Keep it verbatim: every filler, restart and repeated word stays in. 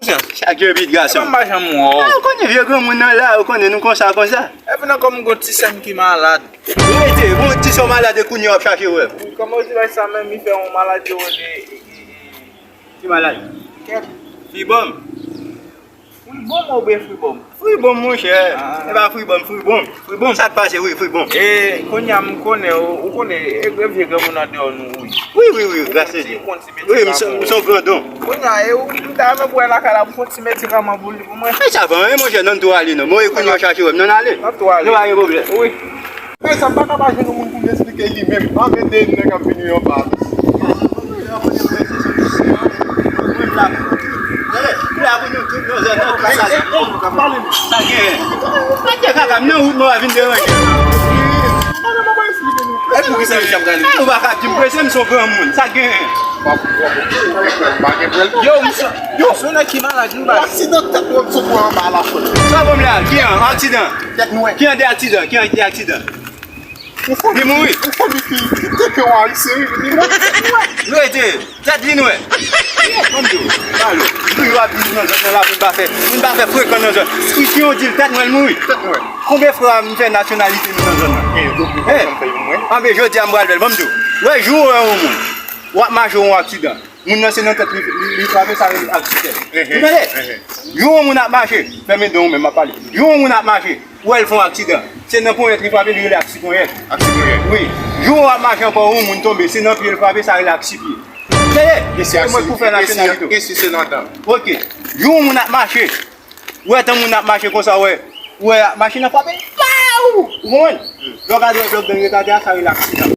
Chak jou vit gason. Epa m pa janm wè w. Ah, ou konnen vye granmoun nan la, ou konnen nou konsa, konsa. Epi nan kòm gon ti sè m ki malad. Rete, bon ti sè w malad e kounye a w ap chache wè m. Kòman w di bagay sa menm, li fè yon maladi yo rele. Ki maladi? Kèt. Fibòm. Fibòm oubyen fribòm? Fribòm, monchè. Ah. E pa fribòm, fribòm. Fribòm, sa k pase, wi, fribòm. E, kounye a m konnen, ou, ou konnen, e, e vye granmoun andeyò nou, wi. Wi, wi, wi, gras a Dye. Wi, m se, m se yon grandon. Kounye a, e ou, m ta renmen pou wè lakay la, pou fè yon ti medikaman pou li, pou mwen. Ay, sa va, hein, monchè, nan tou ale, non. Mwen, e kounye a w chache wè m, nan ale. Nan tou ale. Nou pa gen pwoblèm. Wi. Mezanmi, m pa ka pa jwenn yon moun pou m esplike li menm. Anben de nèg ap vini anba. Sa gen. Mete kaka m nan wout mwen, w a vin deranje. Ou pa ka di m prese, m se yon granmoun. Sa gen. Yo, m se, yo, m se nèg ki malad, nou ba. Aksidan tèt mwen sot mwen anba la fòt. Sa bon la, ki an aksidan? Tèt nwè. Ki an de aksidan? Ki an de aksidan? Li mouri. Ou fò li ki, ki teke w ayisyen, wi, li mouri tèt nwè. Rete, tèt li nwè. Bon, m di w, pale. Wi, w ap viv nan zòn nan la, pou n pa fè, pou n pa fè frekan nan zòn. Si, si yon di l tèt nwè, l mouri. Tèt nwè. Konbyen fwa m fè nasyonalite nou nan zòn nan? Eh, anben, jodi a m pral fè l, bon, m di w. Wè, jou ou wè yon moun, w ap mache yon aksidan. Moun nan se nan tèt li, li, li frape, sa rele aksidan. Ou tande? Jou yon moun ap mache, fèmen dan w menm, m ap pale. Jou yon moun ap mache, ou wè l fè yon aksidan. Se nan ponyèt li frape, li rele aksiponyèt. Aksiponyèt. Wi. Jou w ap mache ankò, yon moun tonbe, se nan pye l frape, sa rele aksipye. Tande? E si mwen pou fè nasyonalite. E si se nan dan? Ok. Jou yon moun ap mache, ou wè tan moun ap mache konsa, ou wè, ou wè machin nan frape l, paw! Ou konprann? Lè w gade yon blòk gang ret atè a, sa rele aksidan.